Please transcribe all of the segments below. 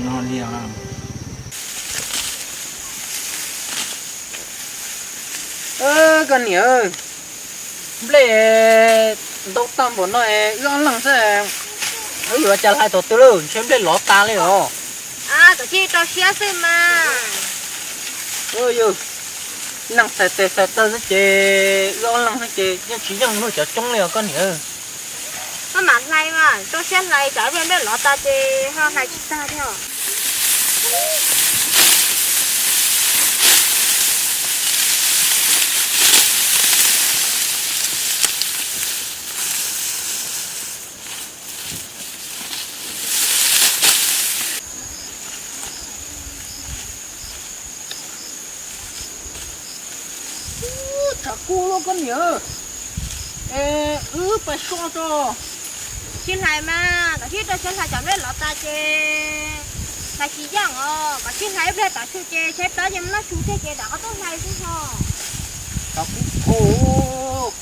no li. Koj niam, nplej ntau tag npaum no wb ob leeg xwb, wb yuav ua cas hlais thaum twg lawm, ntshe nplej lov tas li os. Koj cia li rau siab xwb mas. Yog neeg xais tes xais taw xwb ces wb ob leeg xwb ces yeej tsis yeej luag cov coob li os koj niam. Koj mam hlais mas, rau siab hlais, tsam ib pliag nplej lov tas ces ho hlais tsis tag thiab. Tshav kub loj koj niam, es wb pais so tso. Tsis hlais mas, koj cia li rau siab hlais, tsam nplej lov tas ces hlais tsis yeej os. Koj cia li hlais, ib pliag tav su ces tshaib plab ces mus noj su thiab ces rov qab tuaj hlais xwb ho. Tshav kub kawg.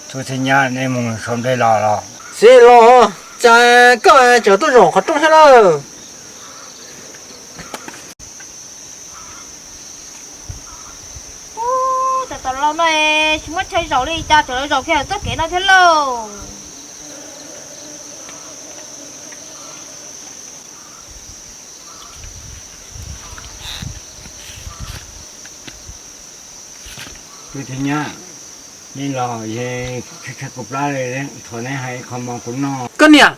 Tub thiab nyab, nej mus sau nplej los los? Txiv los, cas koj tseem tuaj zaum qhov rooj thiab lawm? Ub, tam tom los no tsis muaj chaw zaum li cas, tseem los zaum kiag txoj kev no thiab lauj. Tub thiab nyab, nej los es tshaib tshaib kuv plab li, thov nej hais ib qho mov kuv noj. Koj niam,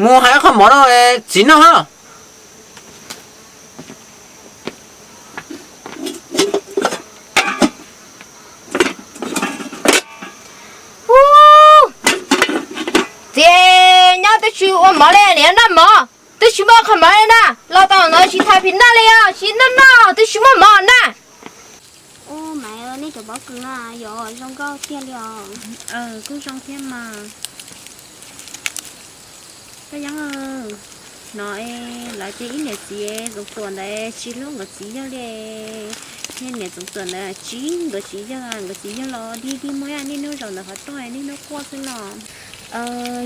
mus hais ib qho mov no txiv noj hab. Ub, txiv, nyob twb tsis ua mov li, niam noj mov, twb tsis muaj qho mov li na, los tau ntawd tsis tas phim noj li os, tsis noj noj twb tsis muaj mov na. Ub, Maiv, nej cov pob kws no yog zoo nkauj tiag li os. Kuj zoo thiab mas. Koj Yeeb, no lawv ces ib niam txiv Txoov Tuam ntawd tsis hlub nkawd txiv yawg li, thiab niam Txoov Tuam ntawd tsis hlub nkawd txiv yawg, nkawd txiv yawg los dig dig muag niaj hnub zaum ntawm qhov rooj niaj hnub quaj xwb no.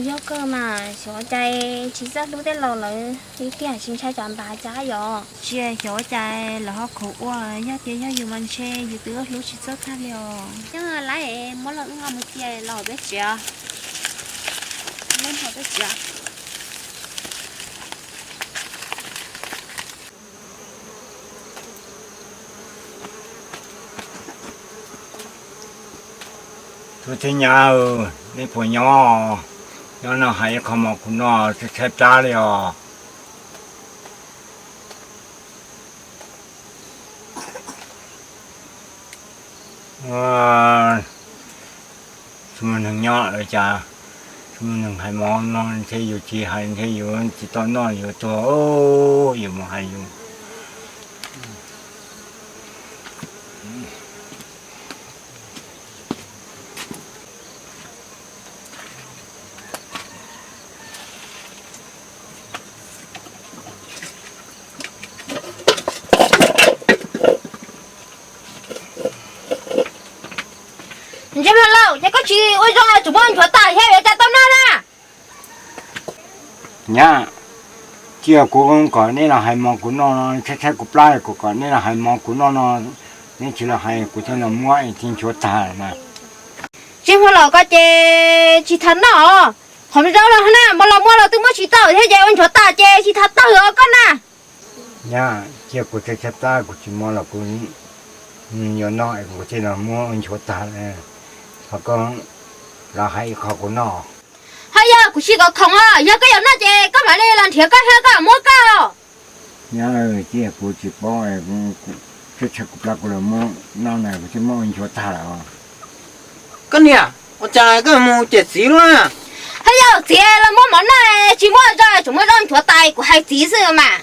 Yog kawg mas, xyov ua cas tsis txawj hlub tej laus lawv li tiag, tsis ntshai tsam npam cas yom. Tsis xyov ua cas lawv ho khoom ua, yog tias yog yus mas ntshe yus twb hlub tsis txawj tag li os. Yeeb, lawv muab los wb ho mus cia los peb tsev. Peb mus peb tsev. Tub thiab nyab, nej puas nyob? Nyob no hais ib qho mov kuv noj, tshaib tshaib plab li os. Tsis muaj neeg nyob los cas, tsis muaj neeg hais mov no, ntshe yus tsis hais ntshe yus tsis tau noj, yus tuag, yus mus hais yus. Ntsia Hmoob Lauj, ces koj tsis ua zoo los tseem muab nchuav tas thiab, yuav cas tau noj na? Nyab, cia kuv kom neb los hais mov kuv noj no, tshaib tshaib kuv plab, kuv kom neb los hais mov kuv noj no, neb tsis los hais kuv thiaj los muab es thiaj nchuav tag na. Ntsia Hmoob Lauj, koj ces tsis tas noj os, qhov zaub los na, muab los muab los twb muab tsis tau thiab ces ua nchuav tas ces tsis tas tawg os koj na. Nyab, cia kuv tshaib tshaib plab, kuv tsis mov los kuv Yuav noj kuv thiaj los muab nchuav tag, thov koj los hais ib qho kuv noj. Ho yog kuv tsis kom khoom os, yog koj yuav noj ces koj mam li los nrhiav koj thiab koj muab koj. Nyab, cia kuv tsis paub, tshaib tshaib kuv plab kuv los muab noj na, kuv thiaj muab nchuav tag lawm os. Koj niam, ua cas koj mus cem txiv luaj? Ho yog txiv los muab mov noj, tsis muab zoj, tseem muab zoj nchuav tas, kuv hais txiv xwb mas.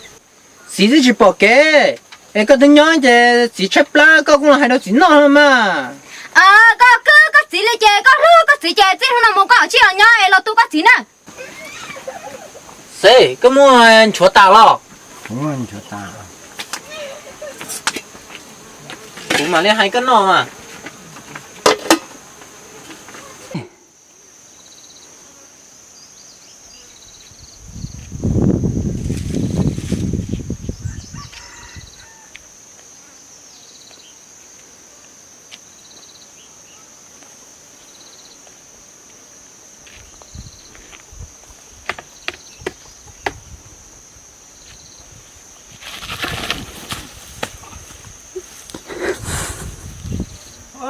Txiv twb tsis pom kev, es koj twb nyob ces txiv tshaib plab koj kuj los hais rau txiv noj mas. Koj khwb koj txiv li ces koj hlub koj txiv ces txij hnub no mus koj tsis los nyob es los tu koj txiv na. Xav koj muab nchuav tas los? Kuv mam li hais koj noj mas.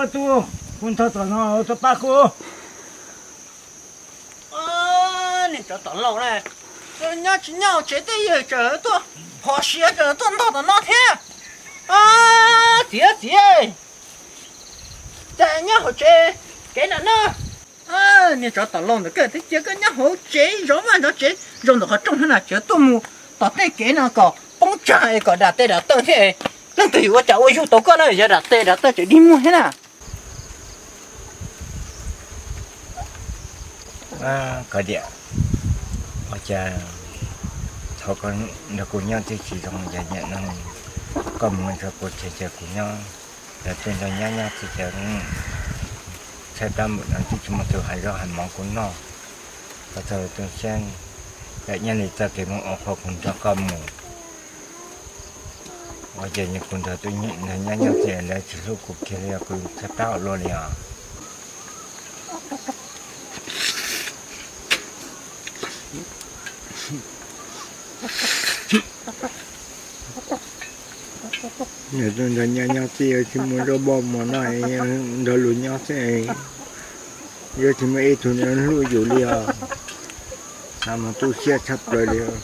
Tub, kuv nrog tom no, tau pab kuv. Niag tsov tom laus na, nyob tsis nyob hauv tsev tej yawg tseem tuaj phom siav tseem tuaj ntog tom no thiab. Txiv, txiv, cas nyob hauv tsev kev na no. Niag tsov tom laus ntawm koj twb cia koj nyob hauv tsev zov vaj zov tsev zoo ntawm qhov rooj thiab na, tseem tuaj mus tom tej kev no kom poob tsag es kom dam tes dam taw thiab. Leej twg yuav ua cas ua yug tau koj na, yog dam tes dam taw tseem dig muag thiab na. Koj diam, ua cas thaum koj nrog kuv nyob twb tsis zoo, cas niaj hnub koj mus nrog kuv ces cas kuv nyob, lawv tej nrog nyob nyob twb cas tshaib plab npaum no twb tsis muaj tus hais zoj hais mov kuv noj. Koj txhob tu siab, lawm nyob li txoj kev muaj ua qhua kuv nrog koj mus. Ua cas kuv nrog tus nyob nyob twb lawv tsis hlub kuv kiag li, kuv tshaib plab ua luaj li os. Nyob nyob twb tsis muaj zaub npoj mov noj, nrog luag nyob xwb, yuav tsis muaj ib tug hlub yus li os. Xav mas tu siab tshaj plaws li os.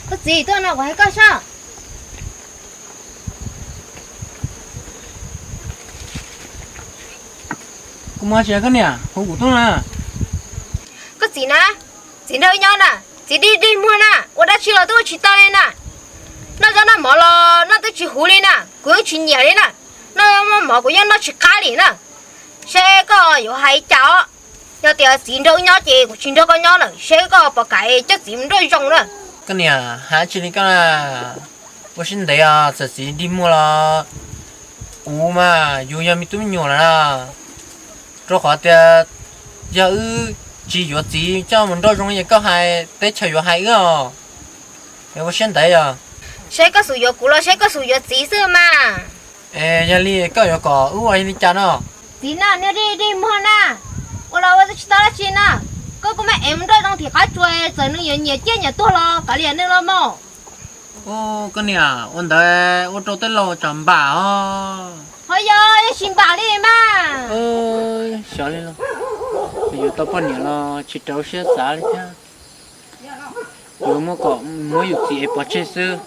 Koj txiv, tuaj no kuv hais koj soj. Kuv muaj tsis koj niam, hu kuv tuaj na. Koj txiv na, txiv nrog wb nyob na, txiv dig dig muag na, ua dab tsi los twb ua tsis tau li na. Noj zaub noj mov los noj twb tsis huv li na, kuv yeej tsis nyiam li na. Noj mov kuv yeej noj tsis qab li na. Seb koj yuav hais cas os. Yog tias txiv nrog wb nyob ces kuv tsis nrog koj nyob lawm, seb koj puas kam coj txiv mus nrog zoo na. Koj niam, hais tsis li koj na. Ua siab ntev os, txawm txiv dig muag los kuv mas yus yog me tub me nyuam lawm na. Rau qhov tias yog wb tsis yuav txiv coj mus nrog zoo li koj hais, teb chaws yuav hais wb os. Es ua siab ntev yog. Seb koj xum yuav kuv los seb koj xum yuav txiv xwb mas. Es yog li koj yuav kom wb ua li cas no? Txiv na, niag dig dig muag na, ua los ua tsis tau dab tsi na. Koj kuj muab ev mus nrog zoo tim qab tsuas, txawm nws yuav nyiam ciaj nyiam tuag los kav liam nws los mas. Koj niam, ua ntawd ua rau tej laus tsam npam os. Ho yog, yog tsis npam li mas. Xyov li los, yus tau poj niam los tsis raws siab xav li thiab. Yus muab kom muab yus txiv ev pov tseg xwb.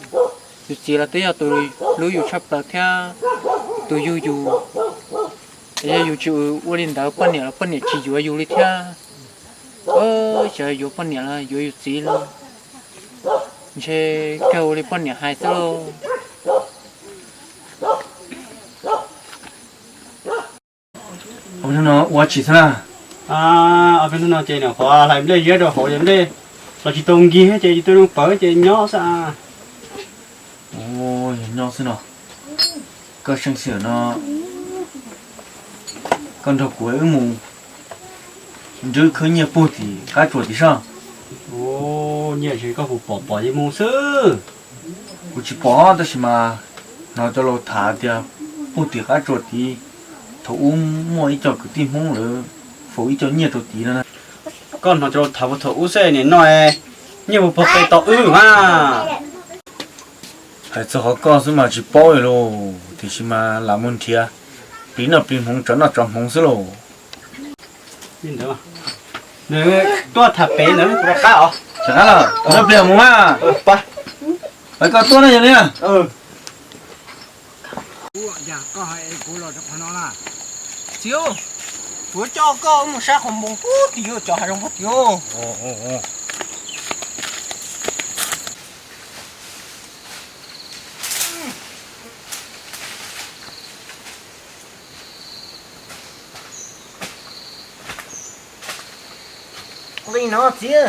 Yus txiv los twb yog tus hlub yus tshaj plaws thiab tus yug yus. Es yog yus tsis ua li ntawd poj niam los poj niam tsis yuav yus li thiab. Xyov yuav poj niam los yuav yus txiv los ntshe kawg ua li poj niam hais xwb lauj. Ob peb hnub no ua tsis xwb na. Ob peb hnub no ces nyuam qhuav hlais nplej ziab rau hauv ces nplej los tsis tau nkig ces tsis tau zoo pawv ces nyob xwb. Yog nyob xwb no, koj seev xwm no, koj nrog kuv wb mus nrwb khawb nyiaj puag tim qab tsuas tim soj. Nyiaj tsis koj puas pom, pom ces mus xwb. Kuv tsis pom tab sis mas Hnov cov laus tham tias puag tim qab tsua tid, thaum ub muaj ib co kwv tij Hmoob lawv faus ib co nyiaj rau tid no na. Koj hnov cov laus tham puag thaum ub xwb, nim no nyiaj puag pem tau wb mas. Hais txog qhov koj xwb mas tsis paub li lauj, tiam sis mas lam mus nrhiav plis noj plis hmoov, tso noj tso hmoov xwb lauj. Nws tuaj tham pem ntawd, kuv rov qab os. Rov qab los, noj plis hmoov mas. Koj tuaj no yog li. Kuv los rau qhov no na. Txiv, kuv coj koj mus saib qhov npoo puag tim cov hav zoov puag tim. Li no txiv.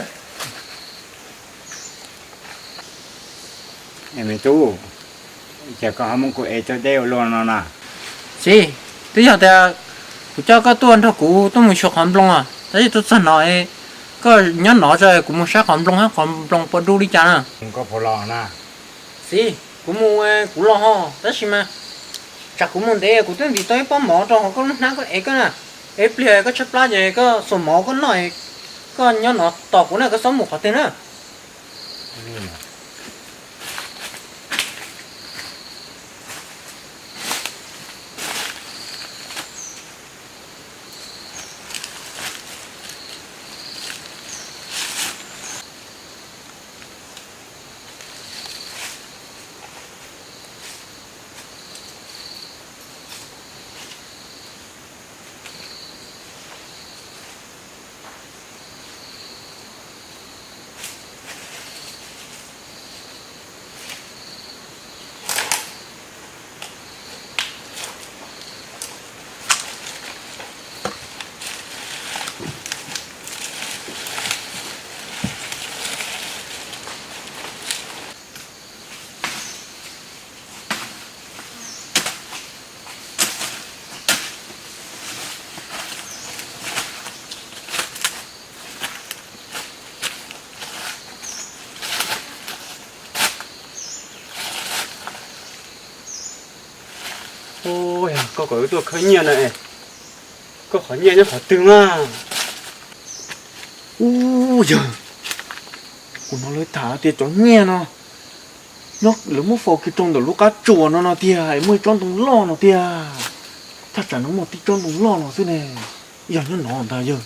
Me tub, cas koj ho muab kuv ev coj deb ua luaj no na? Txiv, twb yog tias kuv coj koj tuaj nrog kuv tuaj mus xyuas qhov nploos, tab sis tuaj txog no, koj nyob no tso, kuv mus saib qhov nploos hab, qhov nploos puas dub li cas na. Koj puas los na? Txiv, kuv mus kuv los ho, tab sis mas tsam kuv mus ntev kuv twb ntim tau ib pob mov rau hauv koj lub hnab koj ev koj na. Ib pliag koj tshaib plab ces koj xuas mov koj noj, koj nyob no tos kuv na, koj txhob mus qhov twg na. Koj kom wb tuaj khawb nyiaj na, koj qhov nyiaj nyob qhov twg na? Ub yawg, kuv hnov lawv tham tias cov nyiaj no nyob, lawv muab faus kiag rau ntawm lub qab tsuas no no tiag, es muaj ib tsob ntoo loj no tiag. Thaj tsam no muaj tib tsob ntoo loj no xwb ne, yog nyob no ntag yawg.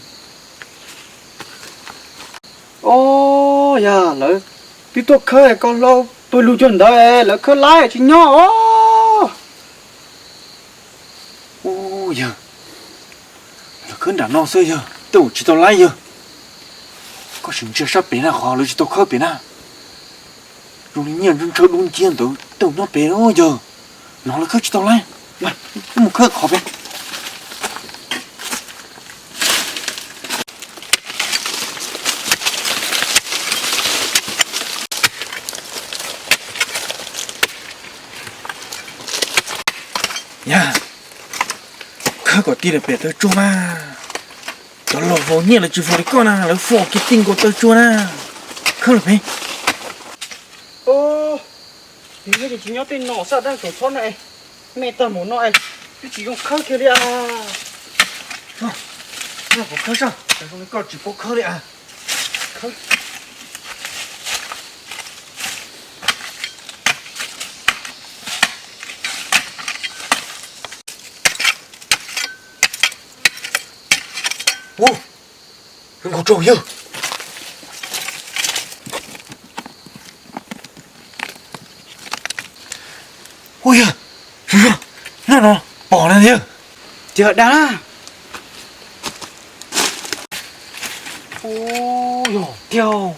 Ob, yog lawv twb tuaj khawb koj hlau pw lug cuag ntawd, lawv khawb laib tsis nyob os. Ub yawg, lawv khawb nram no xwb yawg, tej zaum tsis tau laib yawg. Koj sim ntsia sab pem na, qhov lawv tsis tau khawb pem na. Zoo li nyiaj ntshaw dub nciab ntawd tej zaum nyob pem yawg. No lawv khawb tsis tau laib. Wb mus khawb qhov pem. Yog, khawb kom tij lawm pem taw tsuag mas. Cov laus faus nyiaj lawv tsis faus li koj na, lawv faus kiag tij nkaus taw tsuag na. Khawb lawm pem. Ub, nyob ces tsis nyob tej no xwb, dab tsoom txhob na, me tag mus no, twb tsis zoo khawb kiag li as. Kuv khawb sab, zoo li koj tsis paub khawb li as. Ub, nkaus rau yawg. Ub yawg, nyob no pom na yawg. Tiag dag. Ub, yog tiag.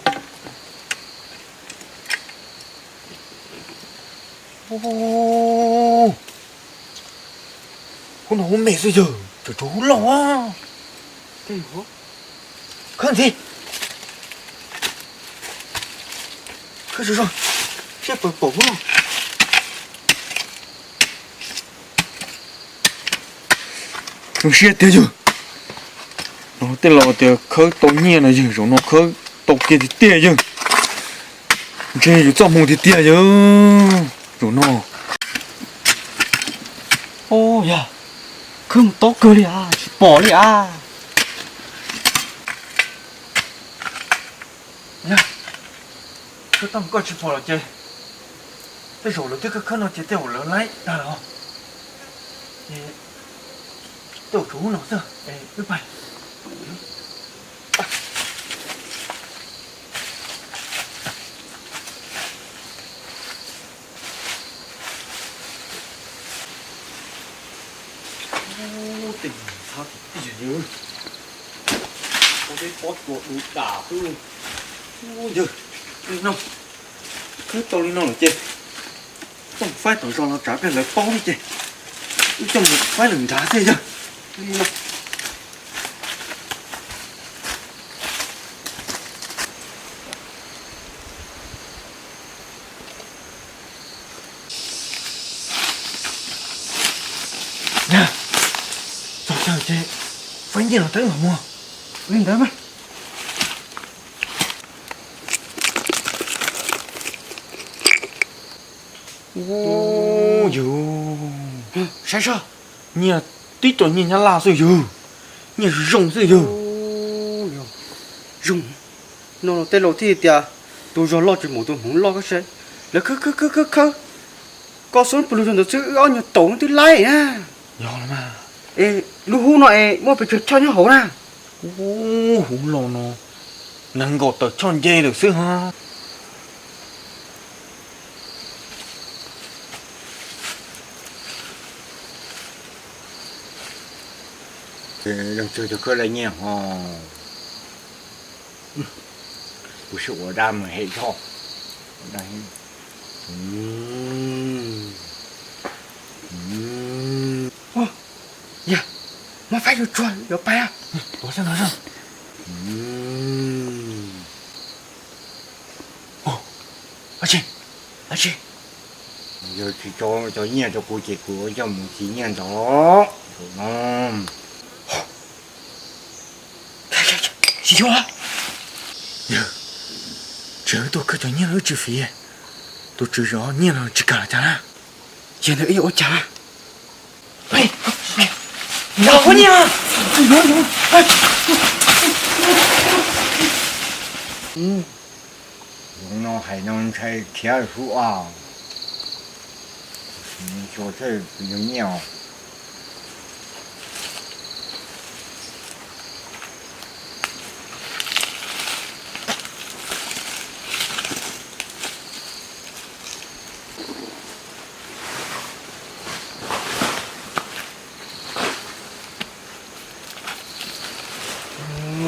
Hub no hub me xwb yawg, tseem tshuav hub loj. Khawb ntxiv. Khawb zoo zoo, seb puas pom hub no. Zoo siab tiag yawg. No tej laus tias khawb tau nyiaj no yawg, zaum no khawb tau kiag tiag tiag yawg. Ntshe yus txoj hmoo tiag tiag yawg, zaum no. Yog, khawb mus tob kawg li as, tsis pom li as. Yog, khawb tau koj tsis pom los ces tej zaum lawv twb khawb khawb no ces tej zaum lawv laib tag lawm. Ces tej zaum tshuav hnub no xwb es wb pais. Ub, tej thab tiag tiag yawg, ua peb pob tsuas du dam xwb. Ub yawg, li no khawb tau li no lawm ces coj faib tom zos los tsam pliag lawv paub li ces wb coj mus faib lawm nrad xwb yawg. Li no. Txog chaw ces faib nyiaj los rau wb mam mus. Li ntawd mas. Ub yawg, saib seb, nyiaj tib co nyiaj Nyab Laj xwb yawg, nyiaj zoo xwb yawg. Zoo, no los tej laus thiaj tias tus zog loj tsis mus tus hmoov loj koj saib, lawv khawb khawb khawb khawb khawb, koj xub pw lug zog ntawd xwb wb ob nyuag taus twb laib na. Yog los mas. Es lub hub no es muaj pes tsawg choj nyob hauv na? Ub, hub los no nees nkaum tawm choj nce lawm xwb ho. Leej twg tuaj khawb laij nyiaj ho? Kuv sim ua dab mus hem zog. Yog, muab faib tsuag tsuag yuav pais. Ab tsi, ab tsi, yog tsis tso cov nyiaj rau kuv ces kuv coj mus tiv nyiaj ntawd no. Tsis yog, yog, tsis yog wb tuaj khawb cov nyiaj los wb tsis fiv, tus tswv zos nyiaj los tsis kam los cas na. Yog ntawd wb yuav ua cas? Yog kuv nyiaj. Zoo no hais no ntshai khiav sub as. Xyov tsam kuv yuav nyiaj os.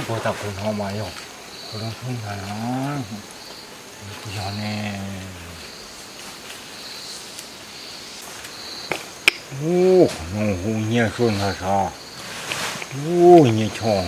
Puag ta kuv hnov mas yog kuv zoo thooj ntag. Yog ne. Ub, qhov no hu nyiaj suab ntag sav. Ub, nyiaj choj.